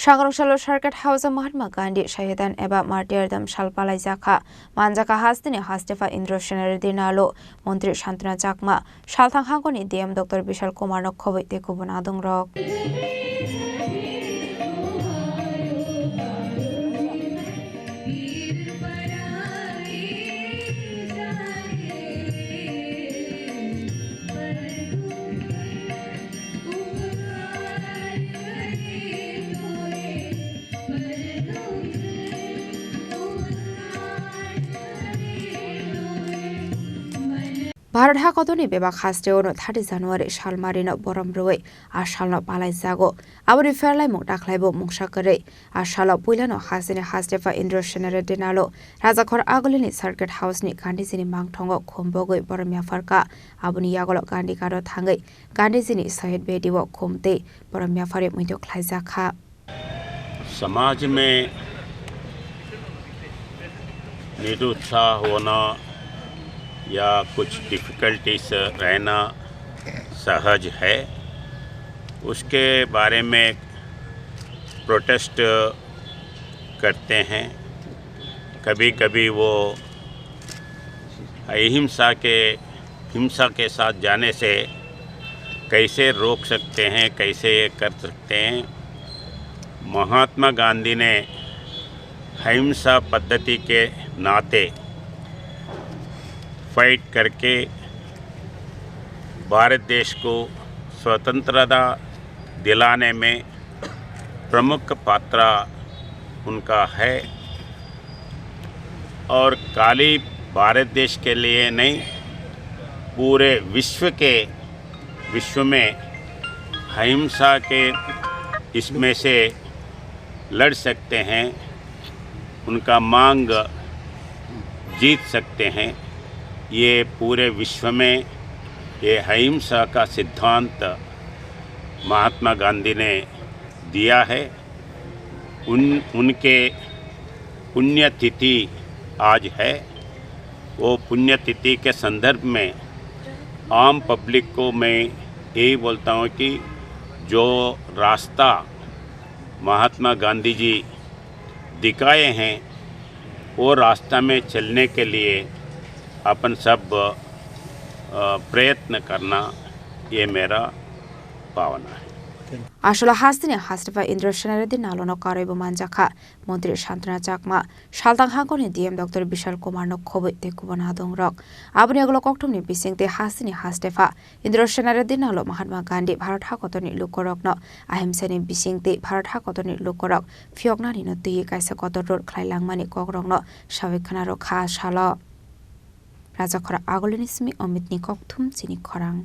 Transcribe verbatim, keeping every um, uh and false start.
Chakrok salo Circuit House o Mahatma Gandhi Shahidan eba Martyrdom sal palaijakha. Manjakha hasteni hastefa Indra Sena Reddy Nalo, Montri Santana Chakma, salthang hangkoni D M Doctor Bishal Kumar no khoboi tei kubun adongrok. Bharat hakotorni bebak hasteo no thirty January salmarino borom rwui a salno palaijago. Aboni pherlaimung dakhlaibo mungsa kwrwi. A salo puilano hasteni hastefa Indra Sena Reddy Nalo, Rajakhor Agulini Circuit House ni Gandhijini mangthongo khum bogwi borom yapharkha. Aboni yagulo Gandhi Ghat o thangwi Gandhijini Shahid Bedi o khum tei borom yapharwi muitu khlaijakha. समाज में निरुत्साह होना या कुछ डिफिकल्टीज रहना सहज है। उसके बारे में प्रोटेस्ट करते हैं। कभी-कभी वो अहिंसा के, हिंसा के साथ जाने से कैसे रोक सकते हैं, कैसे ये कर सकते हैं। महात्मा गांधी ने अहिंसा पद्धति के नाते फाइट करके भारत देश को स्वतंत्रता दिलाने में प्रमुख पात्र उनका है। और खाली भारत देश के लिए नहीं, पूरे विश्व के, विश्व में अहिंसा के इसमें से लड़ सकते हैं, उनका मांग जीत सकते हैं। ये पूरे विश्व में ये अहिंसा का सिद्धांत महात्मा गांधी ने दिया है। उन, उनके पुण्यतिथि आज है। वो पुण्यतिथि के संदर्भ में आम पब्लिक को मैं यही बोलता हूँ कि जो रास्ता महात्मा गांधी जी दिखाए हैं, वो रास्ता में चलने के लिए अपन सब, अ, प्रयत्न करना, ये मेरा भावना है। Aswla hasteni hastefa Indra Sena Reddy Nalono karwibo manjakha. Montri Santana Chakma, salthang hangkoni D M Doctor Bishal Kumar no khoboi tei kubun adongrok. Aboni yagulo kokthumni bisingtwi hasteni hastefa Indra Sena Reddy Nalo Mahatma Gandhi Bharat hakotorni lukurokno ahimsani bisingtwi Bharat hakotorni lukurok phiyoknanino twiwi kaisa kotor rwrwk khlai langmani kokrokno sawi khwnarwkha salo. Rajakhora Agulini simi Omitni kokthum chini khorang.